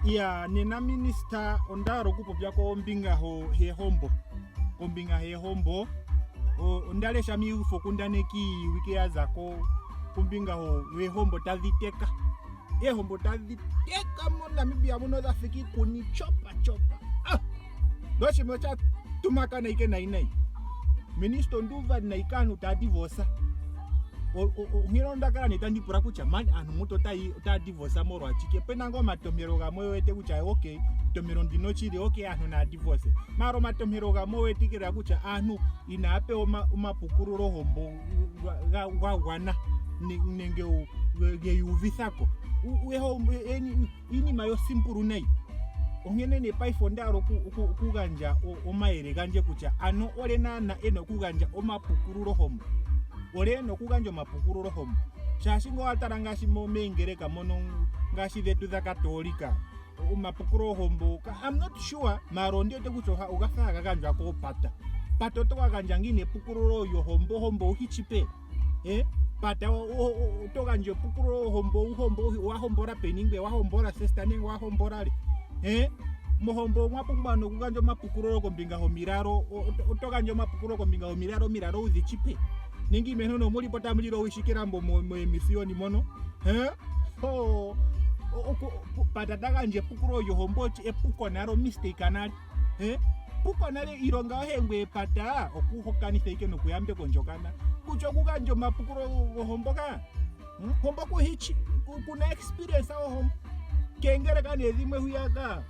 Ya nena minista onda hala okupopya kombinga yehombo. Kombinga yehombo onda lesha miifokundaneki iiwike ya za ko kombinga yehombo tadhi teka. Eehombo tadhi teka moNamibia muno dha fika iikuni chopa chopa. Ah! Noshimwe osha tumakana ike nayi nayi. Minista ondu uva nayi kaantu taya divorce. Onkene onda kala nee tandi pula kutya man aantu mutu otaya divorce molwa chike. Opena ngaa omatompelo gamwe wete kutya okay etompelo ndino chili okay aantu naya divorce. Maala omatompelo gamwe wete ike kutya aantu inaya pewa omapukululo hombo ga gwana nenge geya uvithako. Iinima yosimpulu nayi. Onkene nee paife onda hala okugandja omayele gandje kutya ano olye naana ena okugandja omapukululo hombo. Olye ena okugandja omapukululo hombo. Shaashi ngele owa tala ngaashi meengeleka mono ngaashi dhetu dhaKatoolika omapukululo hombo I'm not sure maala ondi wete kutya oga fa haga gandjwa koopata. Pata oto ka gandja ngiini epukululo lyohombo hombo uhichipe? Eh, pata oto gandja epukululo hombo uhombo wa hombola peni ngwe wa hombola sister nenge wa hombola le eh mohombo omwa pumbwa nokugandja omapukululo kombinga yomilalo oto gandja omapukululo kombinga yomilalo omilalo udhi chipe nenge imeno no muli po tamu lilo wishikilambo moemisiyoni mono eh ho pata ta gandja epukululo lyohombo epuko nalo mistake nale Eh? Puko nale iilonga yoye ngweye pata okuhokanitha ike nokuyambeka ondjokana kutya okugandja omapukulo gohombo ka hmm? hombo kuhichi kuna experience wohombo kengeleka nee dhimwe hwiyaka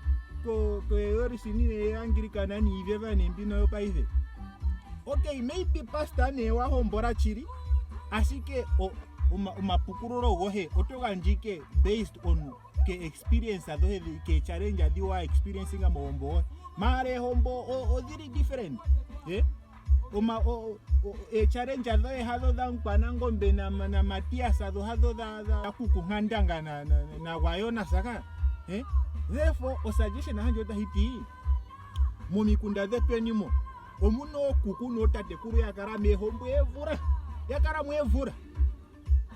koeorisini neanglikana niiveva nembino yopaife okay maybe pastor nee wahombola chili ashike omapukululo gohe oto gandja ike based on ke experience dhohe ke challenge dhi wa experiencinga mohombo wohe maala ehombo odhili different eh? oma e challenge dhoye hadho dha Mukwanangombe na, na Matias dho hadho dha, dha kuku Nkandanga na, na, na Gwayona saka eh? Therefore o suggestion handje otahi ti momikunda dhetweni mo omuna ookuku nootatekulu ya kala mehombo eevula ya kala mo eevula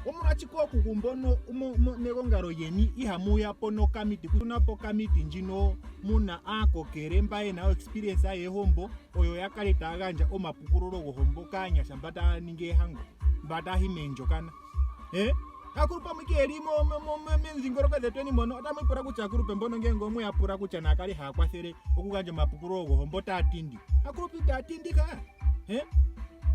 Omolwashike ookuku mbono megongalo lyeni ihamu ya po nokamiti kuna po okamiti ndjino muna aakokele mba yena o experience yehombo oyo ya kale taya gandja omapukululo gohombo kaanyasha mba taya ningi ehango mba taya yi meendjokana eh aakulupe omwike yeli momidhingoloko dhetweni mono otamu ipula kutya aakulupe mbono ngele omwe ya pula kutya naa kale haya kwathele okugandja omapukululo gohombo otaya tindi aakulupe itaya tindi ka eh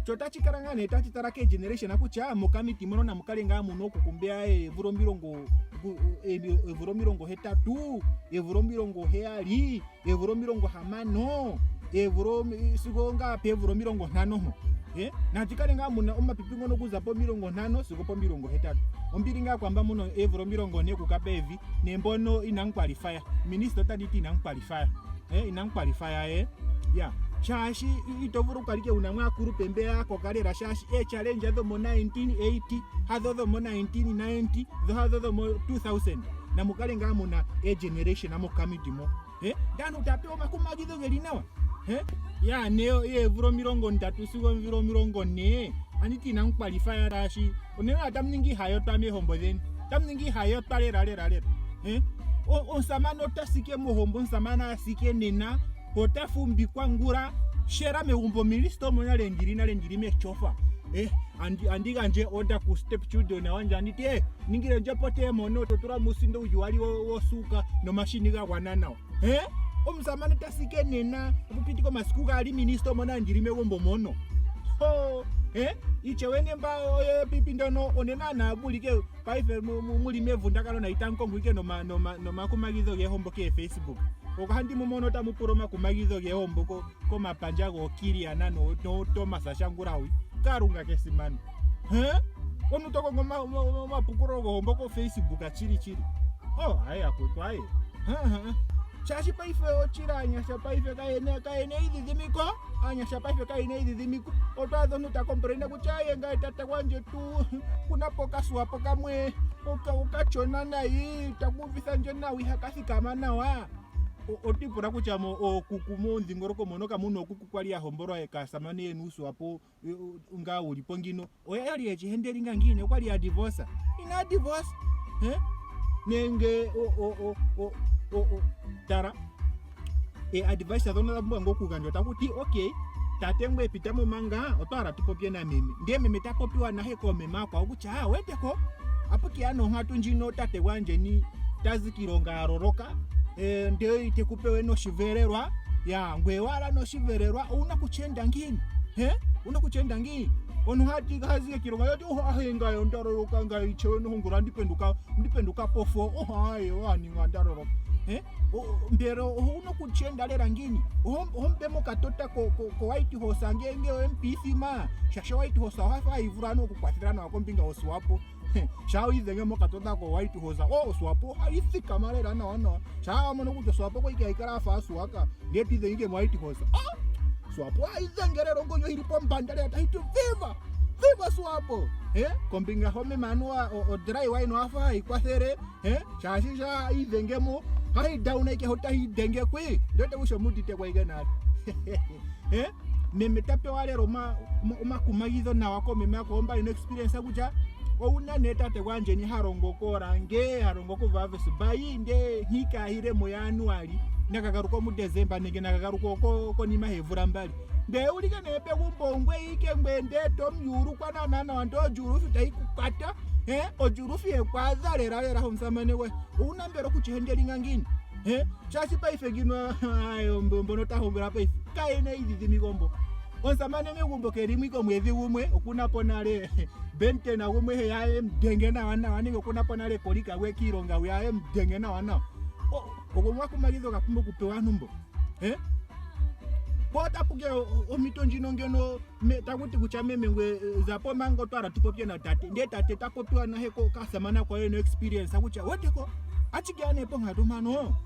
sho tachi kala ngaa nee tachi tala kegeneration kutya mokamiti mono namu kale ngaa muna okukumbea eevula omilongo eevula 80 eevula 70 eevula 60 eevula sigo ngaa peevula 50 mpo eh nati kale ngaa muna omapipi ngono okuza po 50 sigo po 80 ombili ngaa kwamba muno eevula 40 kuka pevi nembono inamu qualify minista otadi ti inamu qualify eh inamu qualify eh ya shaashi ito vulu okukala ike wuna mwaakulupe mbe ya koka lela shaashi eechallenge dhomo 1980 hadho dhomo 1990 dho hadho dhomo 2000 namukale ngaa muna egeneration mokamiti mo eh ndanu tapewa omakumagidho geli nawa eh ya ne yeevula 30 sigo omvula 40 anditi inamu qualify shaashi onene otamu ningi ihayotwa meehombo dheni otamu ningi ihayotwa lela lela lela eh omusamane ota sike mohombo omusamane asike nena ota fumbikwa ngula shela megumbo minista omo nale ndili nale ndili mechofa eh andi andi gandje order ku step children wanje anditi eh ningile ndje pote mono to tula musindo uju wali wosuka nomashini ga gwana nawa eh omusamane ta sike nena okupitika omasiku gaali minista omo nale ndili megumbo mono ho eh ichewe nemba oye pipi ndono onena na bulike paife muli mevundakano na itamu kongo ike nomakumagidho gehombo ke Facebook ohandi mu mono tamu pula omakumagidho gehombo komapandja gookiliana noThomas Shangulawi kalunga kesimano he omuntu to kongo omapukulo gohombo koFacebook chili chili oh aye akwetu aye shaashi paife ochila aanyasha paife kayena kayena eidhidhimiko aanyasha paife kayena eidhidhimiko oto adha omuntu ta komplaina kutya aye ngaye tata gwandje tu kuna po okasuwapo kamwe okachona nayi taku uvitha ndje nawa ihaka thikama nawa oto ipula kutya ookuku momudhingoloko mono kamu na ookuku kwali ya hombolwa kaasamane yena uusuwapo ngaa wuli po ngino oya li yechi hendelinga ngiini okwali ya divorce ina divorce eh? nenge Tala e-advice dhono dha pumbwa ngo okugandjwa taku ti okay tate ngwe pita mo manga otwa hala tu popye nameme ndee meme ta popiwa nahe koomeme aakwawo kutya ah, wete ko apukiya nonkatu ndjino tate gwandjeni ta zi kiilonga ya loloka eh, ndee ite ku pewe noshivelelwa ya ngweye wala noshivelelwa owuna kuchenda ngiini he owuna kuchenda ngiini omuntu hati hazi kiilonga yoti oho ahe ngayo ndaloloka ngayo ichewe nohongula ndipenduka ndipenduka pofo oho aye waninga ndaloloka he mbela owu na okutyenda lela ngiini oho mupe mokatota ko-white horse ngenge oye-mp-thima shaashi white horse ohafa hayi vulu ano okukwathela nawa kombinga yoswapo shaa wi idhenge mokatota ko-white horse o oswapo ohayi thikama lela nawa nawa shaa wa mono kutya oswapo koike hayi kala yafa asuwaka ndee to idhenge mo-white horse ah swapo ohayi dhenge lela ongonyo yili pombanda lela tayi ti viva viva swapo eh kombinga homeme anuwa o-dry wine ohafa hayi kwathele eh shaashi sha idhenge mo hayi dauna ike hotayi idhenge kwi ndote kusho mudite kwaike nale eh meme ta pewa lela omakumagidho nawa komeme ako omba ino experience kutya owuna nee tate gwandjeni ha longo korange ha longo kuvaves bayi nde nkikahile mu januali nakagaluka mudesemba nenge nakagaluka konima yeemvula mbali ndee ulike nee pegumbo ngwe ike ngwe nde tomuyuulukwa naana nawa nde odjuulufi tayi kukwata eh odjuulufi yekwaadha lela lela omusamane gwe owuna mbela okutyihendelinga ngiini eh shaashi paife ngino ayo mbono ta hombola paife kayena eidhidhimiko mbo omusamane megumbo keli mo ike omwedhi gumwe okuna po nale bentena gumwe he ya emudhenge nawa nawa nenge okuna po nale kolika gwe kiilonga gwe ya emudhenge nawa nawa ogo omakumagidho ga pumbwa okupewa aantu mbo eh po otapu ke ompito ndjino ngeno taku ti kutya meme ngwe eh, za po manga otwala tu popye na tate nde tate ta popiwa nahe ko kasamana kwaye no experience kutya weteko achike ane ponkatu mpano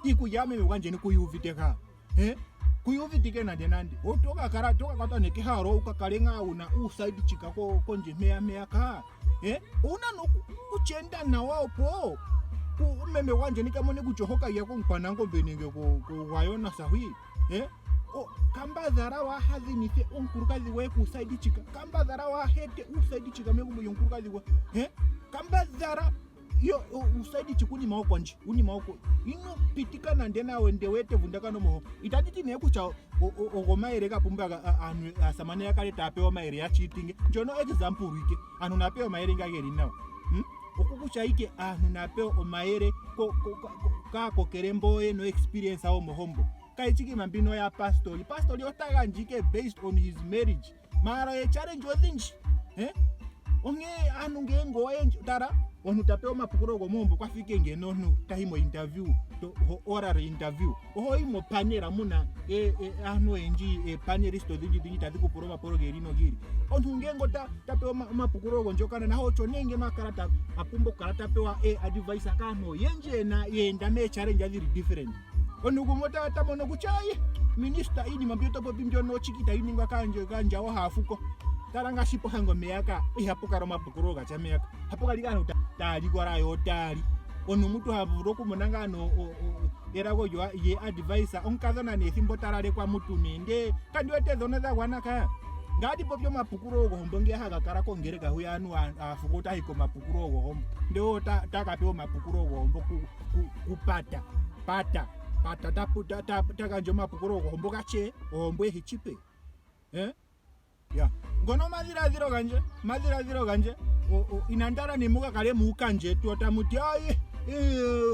iikulya yameme gwandjeni kuyuvite ka eh kuyuvitike nande nande otokakala tokakwatwa nekehalo ukakale ngaa wuna uuside chika kondje mpeya mpeya ka eh owuna nokuchenda nawa opo meme gwandjeni kamone kutya oho kalya komukwanangombe nenge gwayona sahwi eh kambadhala waaha dhinithe omukulukadhi gwoye kuusaidi chika kambadhala waahete uusaidi chika megumbo lyomukulukadhi gwoye eh kambadhala yo uusaidi chika unima wokondje unima woko ino pitika nande nawe nde wete vundakano moho itandi ti nee kutya ogomayele ga pumbwa aantu aasamane ya kale taya pewa omayele ya cheating ndjono example ike aantu naa pewa omayele nga geli nawa hmm? okukutya ike aantu naa pewa omayele kaakokele mbo ye no experience womohombo kayichikima mbino ya pastori pastori ota gandja ike based on his marriage mara echallenge odhindji eh? onkee aantu ngenge oyendji tala omuntu ta pewa omapukulo gomohombo kwa fike ngeno omuntu tayi mo interview to ho oral interview oho yi mopanela muna e, e, aantu oyendji epanelist odhindji dhindji tadhi ku pula omapulo ge ili nogi ili omuntu ngenge ota ta pewa omapukulo gondjokana naho osho nee ngeno a kala ta a pumbwa okukala ta pewa e advice kaantu oyendji yena yeenda meechallenge dhili different omuntu gumwe ota ta mono kutya ayi minista iinima mbyo to popi mbyono ochiki tayi ningwa kaandje kaandjawo haafuko tala ngaashi pohango meyaka ihapu kala omapukululo gatya meyaka hapu kala ike aantu taya likola yo otaya li omuntu mutu ha vulu okumona ngaa no elago lye advice omukadhona nee ethimbo ta lalekwa mutu nee nde kandi wete dhono dha gwana ka ngaa ti popi omapukulo gohombo ngeya haga kala kongeleka huya aantu aafuko ota yi komapukulo gohombo nde wo ta ka pewa omapukulo gohombo kupata pata pata ta gandja omapukulo gohombo gatye ohombo ehi chipe eh ya ngono omadhiladhilo gandje omadhiladhilo gandje inandala ne muka kale muukandje tu otamu ti ayi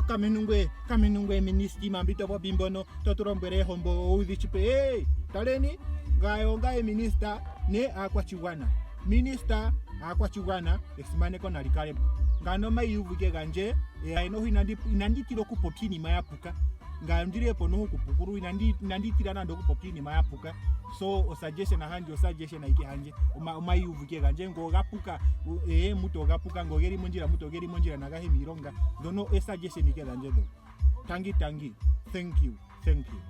kamenungwe kamenungwe ministi mambi to popi mbono to tu lombwele ehombo oudhi chipe hey, taleni ngayo ngaye minista ne aakwashigwana minista aakwashigwana esimaneko nali kale po ngano omaiyuvuke gandje noho inandi tila okupopya iinima ya puka ngayo ndili po noho okupukulu inandi tila nande okupopya iinima ya puka so osuggestion handje osuggestion ike handje omaiyuvuke gandje ngo ga puka ee mutu oga puka ngo geli mondjila mutu ogeli mondjila nagahe miilonga dhono esuggestion ike dhandje dho tangi tangi thank you thank you.